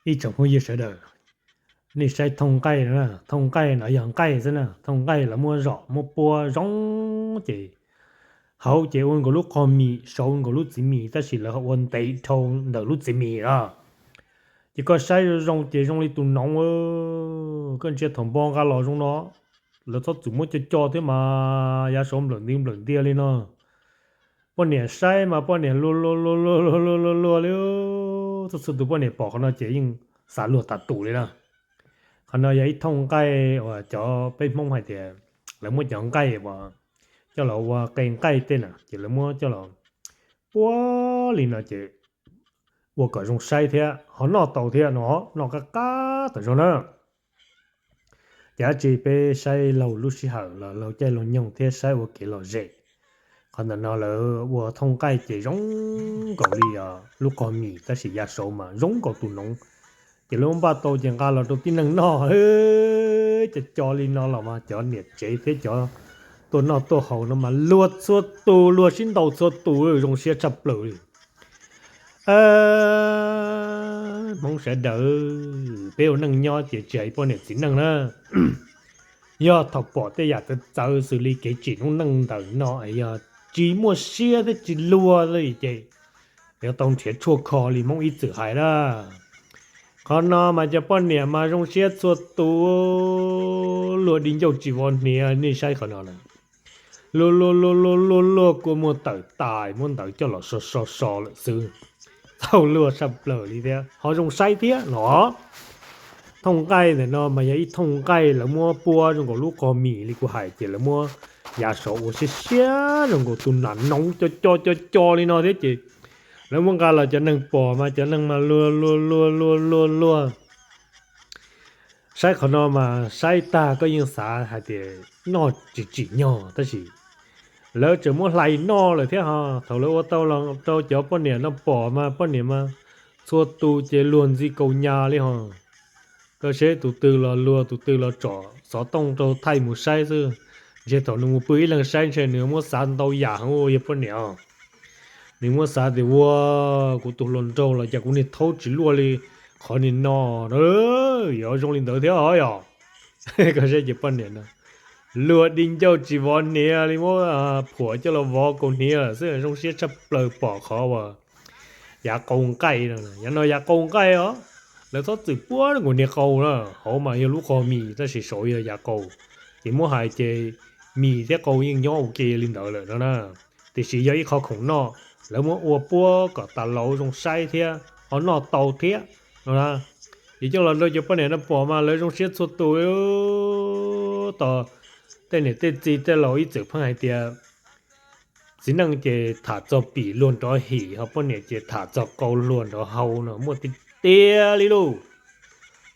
Ib tsoom phooj ywg sawv daws, nej saib thooj nqaij no, thooj nqaij no yog nqaij xwb na, thooj nqaij lawv muab zom muab puab zoo ces hauv ces ua nkaus lub qhov mis, saud nkaus lub txiv mis, tab sis lawv ua ntev dhau ntawm lub txiv mis os. Ces koj saib zoo ces zoo li tus noov, koj ntsia thaum npo nqa los zoo no, lawv txhob txwm muab co co thiab mas yav saud nplawm nti nplawm ntiag li no. Poj niam saib mas poj niam luag luag luag luag luag luag luag li, txhua txhua tus poj niam pom qhov no ces yeej xav luag tas tus li na. Qhov no yog ib thooj nqaij uas cov peb Hmoob hais tias lawv muab cov nqaij uas coj los ua qe nqaij tej na ces lawv muab coj los puab li no ces ua kom zoo saib thiab ho noj tau thiab no, noj qab qab tam zog na. Ces dab tsi peb saib laug lub sij hawm los laug caij laug nyoog thiab saib ua kev lom zem. Qhov ntawm no lawv ua thooj nqaij ces zoo nkaus li lub qhov mis tab sis yav saud mas zoo nkaus tus noov. Ces lawv muab npaj tau ces nqa los rau tib neeg noj, co co li no los mas cov niam tsev thiab cov tuaj noj tuaj haus no mas luag txhua tus, luag sib ntaus txhua tus, zoo siab tshaj plaws li. Hmoob sawv daws, peb ua neej nyob ces tsis hais poj niam txiv neej na, yog thaum pom tej yam txawv txawv xws li kev tsim noob neej ntawm no es yog tsis muaj siab thiab tsis luag li ces yuav tau nrhiav tshuaj kho li Hmoob ib txwm hais na. Qhov no mas cov poj niam mas zoo siab txhua tus, luag di ncauj tsis vov hniav, nej saib qhov no na. Luag luag luag luag luag luag kua muag tawm tas, muab ntawv coj los so so so lawm xwb. Txaus luag tshaj plaws li thiab ho zoo saib thiab no. Thooj nqaij ntawm no mas yog ib thooj nqaij lawv muab puab zoo nkaus lub qhov mis li kuv hais ces lawv muab yav saud ua siab siab zoo nkaus tus nam noov co co co co li no thiab ces lawv muab nqa los cov neeg pom mas cov neeg mas luag luag luag luag luag luag. Saib qhov no mas saib tag koj yeej xav hais tias noj tsis tsim nyog tab sis lawv tseem muab hlais noj lawm thiab ho. Thaum lawv ua tau los rau cov poj niam no pom mas poj niam mas txhua tus ces luag ntxi kaus nyas li ho. Koj seb tus twg los luag, tus twg los tsom xov tooj rau thaij mus saib xwb. Ntshe thaum nws mus pw ib leeg saib ntshe nws muab xav ntau yam heev ua yog poj niam os. Nws muab xav tias ua kuv tus hluas nraug los cas kuv niag thaub tsis luaj li qhov niag no, yuav zoo li ntawd thiab os yom. Koj saib ces poj niam no luag di ncauj tsis vov hniav li, muab phuam coj los vov kaus hniav lawm xwb, zoo siab tshaj plaws pom qhov uas yav qau nqaij no. Yav no yav qau nqaij os, lawv txhob txwm puab nkaus niag qau na, hauv mas yog lub qhov mis tab sis saud yog yav qau. Ces muab hais ces mis thiab qau yeej nyob ua ke li ntawd lawm no na, tiam sis yog ib qho khoom noj, lawv muab ua puab kom tas lauv zoo saib thiab ho noj tau thiab no na. Ces coj los rau cov poj niam no pom mas lawv zoo siab txhua tus. Tos tej niam tej txiv tej laus ib txwm pheej hais tias txiv neej ces tham txog pim luag nrov him, ho poj niam ces tham txog qau luag nrov hau no muaj tiag tiag li lauj.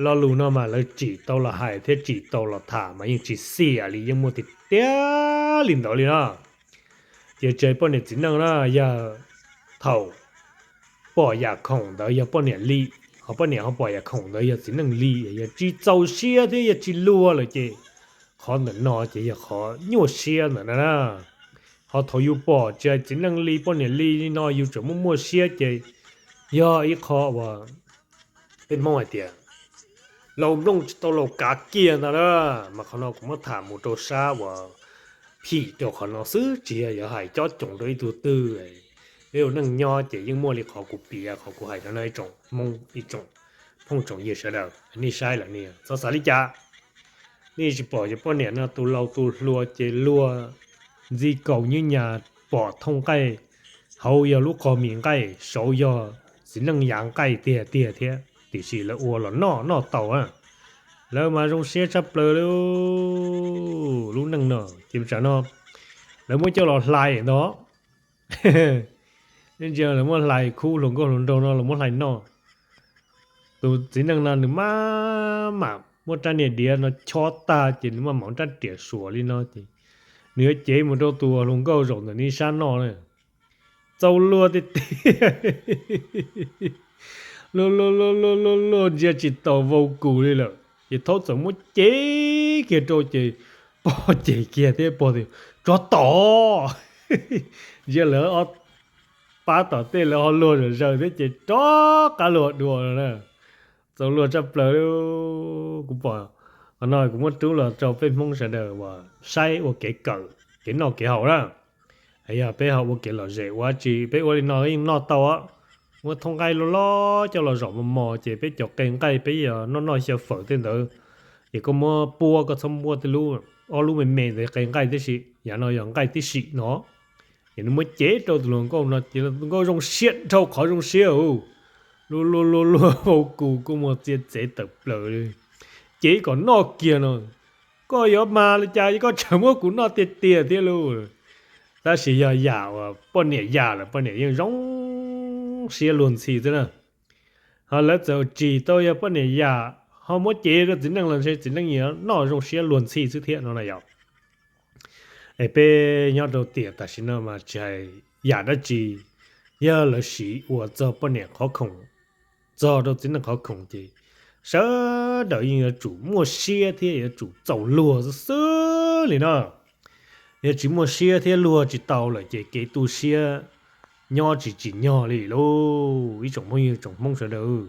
Lo lus no mas lawv tsim tau los hais thiab tsim tau los tham mas yeej tsis xiam li, yeej muaj tiag tiag li ntawd li na. Ces tsis hais poj niam txiv neej na, yog thaum pom yam khoom ntawd yog poj niam li, ho poj niam ho pom yam khoom ntawd yog txiv neej li, yog tsis txaus siab thiab yog tsis luag lawm ces qhov ntawm no ces yog qhov nyuaj siab ntawm no na. Ho thaum yus pom tsis hais txiv neej li poj niam li no yus tseem muaj muaj siab ces yog ib qho uas peb Hmoob hais tias laus nplooj tsis tau laus kav kiag ntag na. Mas qhov no kuv muab tham mus rau sab uas phim rau qhov no xwb, tsis yog yuav hais cob coos rau ib tug twg. Peb ua neej nyob ces yeej muaj li qhov kuv piav qhov kuv hais rau nej ib tsoom Hmoob ib tsoom phooj tsoom ywg sawv daws, nej saib lawm nej txhob xav li cas. Nej tsis pom cov poj niam no tus laus tus hluas ces luag ntxi kaus nyuj nyas, pom thooj nqaij, hauv yog lub qhov mis nqaij, saud yog txiv neej yav nqaij tiag tiag thiab, tiam sis lawv ua los noj noj tau na. Lawv mas zoo siab tshaj plaws li lub neej no. Ces tsam no lawv muab coj los hlais ntag. Ntsia lawv muab hlais khub hluas nkauj hluas nraug no los muab hlais noj. Tus txiv neej no nws maj mam muab rab niag diav no chob tag ces nws maj mam muab rab riam suas li no ces nws yuav cev mus rau tus hluas nkauj zaum ntawm nws sab noj na. Txaus luag tiag tiag. Luag luag luag luag luag luag ntsia tsis taus vau kus li lawm ces thaub txawm muab cev kiag rau ces pog cem kiag thiab pog tias, Tsov tom! Ntsia lawv ob pab tom tej lawv ho luag zom zaws thiab ces rov qab luag dua no na. Txaus luag tshaj plaws li. Kuv pom qhov no kuv muab rub los rau peb Hmoob sawv daws uas saib ua kev kawm kev noj kev haus na. Yog peb ho ua kev lom zem ua tsi, peb ua li no yeej noj tau. Muab thoob nqaij loj loj coj los zom mos mos ces peb cov qe nqaij peb yog noj noj xyaw fawm tej ntawd, ces koj muab puab, koj txhob muab tej lub, ob lub me me ntawd qe nqaij tib si, yav no yog nqaij tib si no. Ces nws muab cev rau tus hluas nkauj no ces tus nkauj zoo siab dhau qhov zoo siab. Luag luag luag luag hau kus kua muag txia txev tawm plaws li. Cev kom noj kiag no, koj yuav mas li cas koj tseem muab kuv noj tiag tiag thiab lauj. Tab sis yog yam uas poj niam yam lawm poj niam yeej zoo siab luag ntxhi xwb na. Ho lawv txawm tsis tau yog poj niam yam ho muab cev rau txiv neej los ntshe txiv neej yuav noj zoo siab luag ntxhi xwb thiab no na yom. Es peb nyob rau tiam tam sim no mas tsis hais yam dab tsi, yog lawv siv ua txog poj niam qhov khoom, txog rau txiv neej qhov khoom ces sawv daws yeej yuav tsum muaj siab thiab yuav tsum txaus luag xwb xwb li no. Yog tsis muaj siab thiab luag tsis tau lawm ces kev tu siab nyob tsis tsim nyog li lauj ib tsoom phooj ywg tsoom Hmoob sawv daws.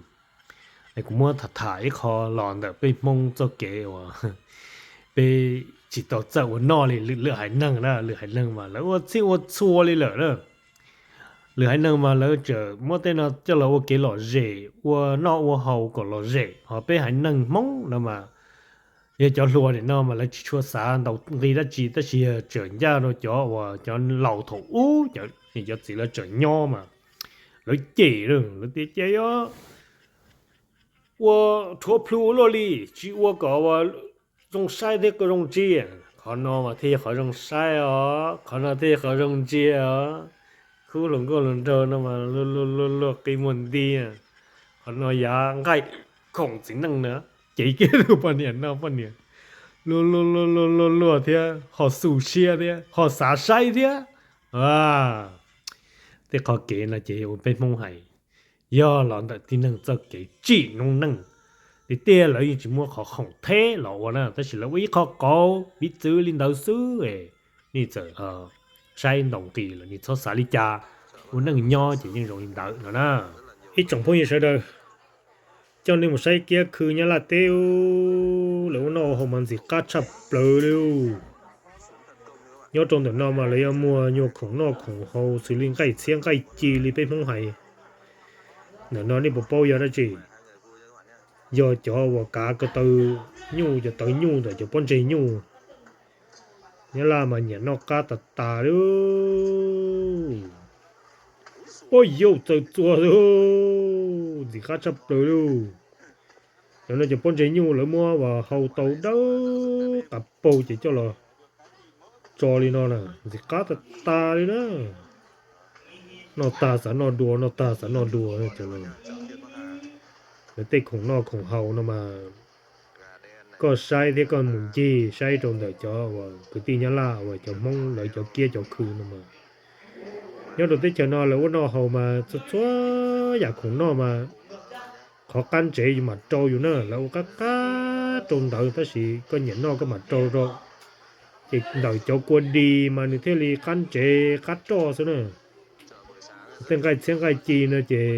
Es kuv muab tham tham ib qho los ntawm peb Hmoob txoj kev uas peb tsis tau txawj ua noj li lwm lwm haiv neeg na, lwm haiv neeg mas lawv ua txhij ua txhua li lawm na. Lwm haiv neeg mas lawv tseem muab tej no coj los ua kev lom zem ua noj ua haus kom lom zem, ho peb haiv neeg Hmoob no mas yog cov hluas nim no mas lawv tsis tshua xav ntaus nqi dab tsi tab sis yog tseem ncaj rau cov uas cov laus thaum ub, cov txiv lawv tseem nyob mas lawv cem, lawv tias ces yuav ua rhuav plhu luaj li, tsis ua kom ua zoo saib thiab kom zoo ntsia. Qhov no mas thiaj yog qhov zoo saib os, qhov no thiaj yog qhov zoo ntsia os. Khub hluas nkauj hluas nraug no mas luag luag luag qi muag nti. Qhov no yav nqaij khoom txiv neej na, cev kiag tus poj niam no poj niam luag luag luag luag luag thiab ho xu siab thiab ho xav saib thiab. Tej qhov kev no ces ua peb Hmoob hais, yog los ntawm tib neeg txoj kev tsim noob neej. Tiag tiag lawv yeej tsis muab qhov khoom theb los ua na, tab sis lawv ua ib qho qauv piv txwv li ntawd xwb. Nej txawm saib ntaus nqi los nej txhob xav li cas, ua neej nyob ces yeej zoo li ntawd no na. Ib tsoom phooj ywg sawv daws, coj nej mus saib kiab khw Nyab Laj teb, lawv ua noj ua haus mas ntxim qab tshaj plaws li. Nyob rau ntawm no mas lawv yuav muag nyuag khoom noj khoom haus xws li nqaij txhiab nqaij ci li peb Hmoob hais. Ntawm no nej puas paub yog dab tsi? Yog cov uas kav ko taw nyuj, cov tawv nyuj ntawm cov pob ntseg nyuj. Nyab Laj mas nyiam noj qab tas tas li. Pob yauj txaws txuas li, ntxim qab tshaj plaws li. Cov no cov pob ntseg nyuj lawv muab uas hau tau dawb qas paug ces coj los tso li no na, ntxim qab tas tas li na. Noj tag xav noj dua, noj tag xav noj dua. Lawv tej khoom noj khoom haus no mas koj saib thiab koj mus ncig saib rau ntawm cov uas kwv tij Nyab Laj uas cov Hmoob lawv cov kiab cov khw no mas, nyob rau teb chaws no lawv ua noj haus mas txhua txhua yam khoom noj mas qhov qab ntsev yus mam rau yus na, lawv ua qab qab rau ntawd tab sis koj nyiam noj koj mam rau rau. Ces ntawm cov kua dis mas nws thiaj li qab ntsev qab roj xwb na. Tej nqaij txhiab nqaij ci no ces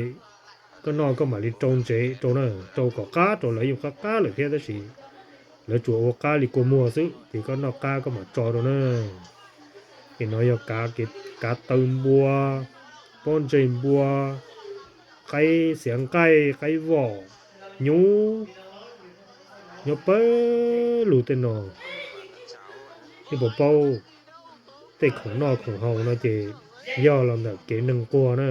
koj noj koj mam li rau ntsev rau na, rau kom qab rau lawv yeej qab qab lawm thiab tab sis lawv tsuas ua qab li kua muag xwb ces koj noj qab koj mam tso rau na. Ces no yog kav taw npua, pob ntseg npua, qaib xiav nqaij, qaib vom, nyuv, nyob pawg lug tej no. Nej puas paub, tej khoom noj khoom haus no ces yog los ntawm kev neeg quag na.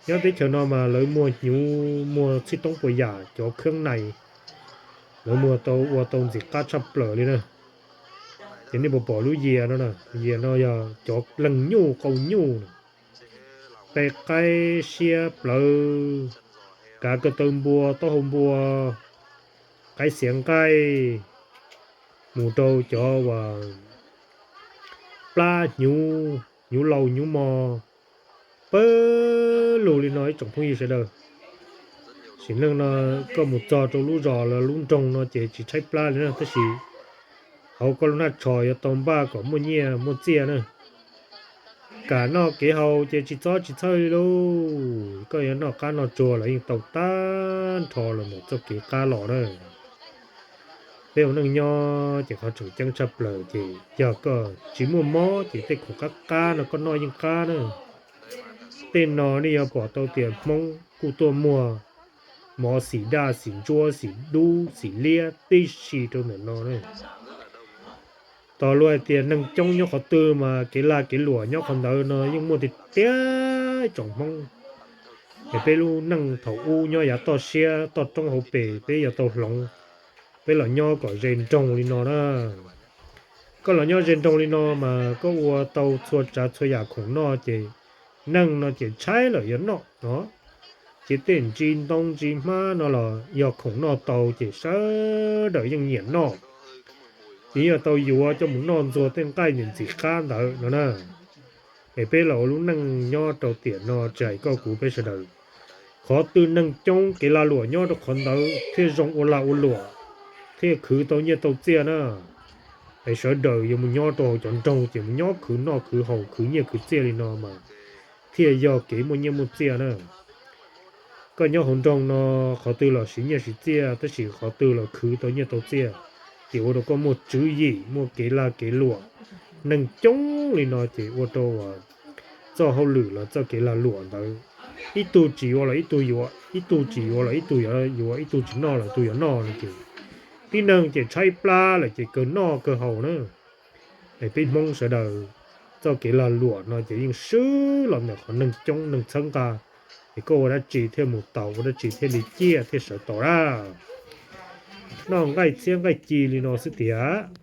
Nyob teb chaws no mas lawv muag hnyuv muag txhij toob puas yam cov kheeb nais, lawv muag tau ua tau ntxim qab tshaj plaws li na. Ces nej puas pom lub yias no na, yias no yog cov leeg nyuj qau nyuj na, qe qaib siab plawv, kav ko taw npua taub hau npua, qaib xiav nqaij, mus rau cov uas plab hnyuv, hnyuv laus hnyuv mos, pawg lug li no ib tsoom phooj ywg sawv daws. Sim neej no koj mus txog rau lub zos los lub nroog no ces tsis tshaib plab li na tab sis hauv koj lub hnab tsho yuav tau npaj kom muaj nyiaj muaj txiaj na. kam noj kev haus ces tsis txob tsis txhawj li lauj. Koj yuav noj qab noj tsuag los yeej tau tag nrho los ntawm txoj kev qab los na. Peb ua neej nyob ces qhov tseem ceeb tshaj plaws ces yog koj tsis muaj mob ces tej khoom qab qab no koj noj yeej qab na. Tej no nej yuav pom tau tias Hmoob kuj tuaj muag mov xim daj xim ntsuab xim dub xim liab tib si rau ntawm no na. Tos luag hais tias neeg coob nyob qhov twg mas kev lag kev luam nyob qhov ntawd no yeej muaj tiag tiag tsoom Hmoob. Es peb lub neej thaum ub nyob yav toj siab toj roob hauv pes peb yuav tau hloov, peb los nyob kom ze nroog li no na. Koj los nyob ze nroog li no mas koj ua tau txhua tsav txhua yam khoom noj ces neeg no ces tshaib lawm yuav noj no. Ces tej ntsis ntoo ntsis hmab no los yog khoom noj tau ces sawv daws yeej nyiam noj. Ces yog tau yuav coj mus noj ntxuag tej nqaij ntxim qab ntawd no na. Es peb los ua lub neej nyob rau tiam no tsis hais koj kuv peb sawv daws, qhov twg neeg coob kev lag luam nyob rau qhov ntawd thiaj zoo ua lag ua luam, thiaj khwv tau nyiaj tau txiaj na. Es sawv daws yuav mus nyob rau hauv cov nroog ces mus nyob khwv noj khwv haus khwv nyiaj khwv txiaj li no mas thiaj yog kev muaj nyiaj muaj txiaj na. Koj nyob hauv nroog no qhov twg los siv nyiaj siv txiaj tab sis qhov twg los khwv tau nyiaj tau txiaj, ces ua rau koj muaj tswv yim muaj kev lag kev luam. Neeg coob li no ces ua rau txoj hauj lwm los txoj kev lag luam ntawd, ib tug tsis yuav los ib tug yuav, ib tug tsis yuav los ib tug yuav, ib tug tsis noj los ib tug yuav noj no ces tib neeg ces tshaib plab lawm ces kawg noj kawg haus na. Es peb Hmoob sawv daws txoj kev lag luam no ces yeej swb los ntawm qhov neeg coob neeg txhawb nqa, es koj ua dab tsi thiaj mus tau, ua dab tsi thiaj li ciaj thiaj sawv tau dab. Noj nqaij txhiab nqaij ci li no xwb tiag.